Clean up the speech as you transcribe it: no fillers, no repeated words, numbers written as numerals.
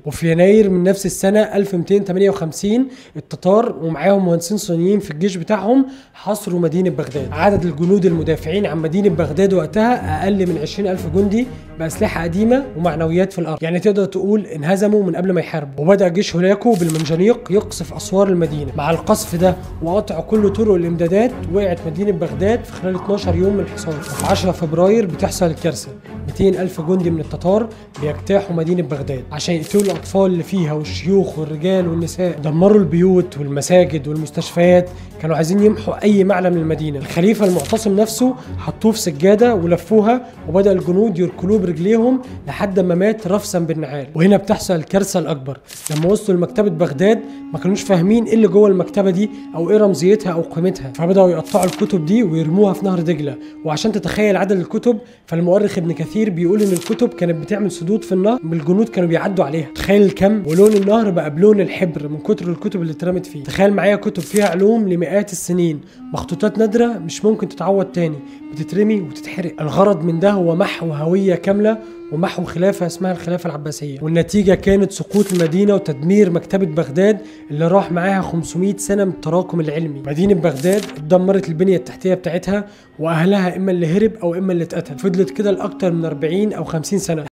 وفي يناير من نفس السنة 1258 التتار ومعاهم مهندسين صينيين في الجيش بتاعهم حاصروا مدينة بغداد. عدد الجنود المدافعين عن مدينة بغداد وقتها اقل من 20,000 جندي باسلحه قديمة ومعنويات في الارض، يعني تقدر تقول انهزموا من قبل ما يحاربوا. وبدا جيش هولاكو بالمنجنيق يقصف اسوار المدينة. مع القصف ده وقطع كل طرق الامدادات وقعت مدينة بغداد في خلال 12 يوم من الحصار. وفي 10 فبراير بتحصل الكارثة، 200,000 جندي من التتار بيجتاحوا مدينة بغداد عشان يقتلوا الاطفال اللي فيها والشيوخ والرجال والنساء. دمروا البيوت والمساجد والمستشفيات، كانوا عايزين يمحوا اي معلم للمدينة. الخليفة المعتصم نفسه حطوه في سجادة ولفوها، وبدا الجنود يركلوه برجليهم لحد ما مات رفسا بالنعال. وهنا بتحصل الكارثة الاكبر، لما وصلوا لمكتبه بغداد ما كانوش فاهمين ايه اللي جوه المكتبة دي او ايه رمزيتها او قيمتها، فبداوا يقطعوا الكتب دي ويرموها في نهر دجله. وعشان تتخيل عدد الكتب، فالمؤرخ ابن كثير بيقول ان الكتب كانت بتعمل سدود في النهر بالجنود كانوا بيعدوا عليها. تخيل الكم، ولون النهر بقى بلون الحبر من كتر الكتب اللي اترمت فيه. تخيل معايا كتب فيها علوم لمئات السنين، مخطوطات نادرة مش ممكن تتعوض تاني، بتترمي وتتحرق. الغرض من ده هو محو هوية كاملة ومحو خلافه اسمها الخلافة العباسية. والنتيجة كانت سقوط المدينة وتدمير مكتبه بغداد اللي راح معاها 500 سنة من التراكم العلمي. مدينة بغداد اتدمرت البنية التحتية بتاعتها، واهلها اما اللي هرب او اما اللي اتقتل. فضلت كده لاكتر من 40 او 50 سنة.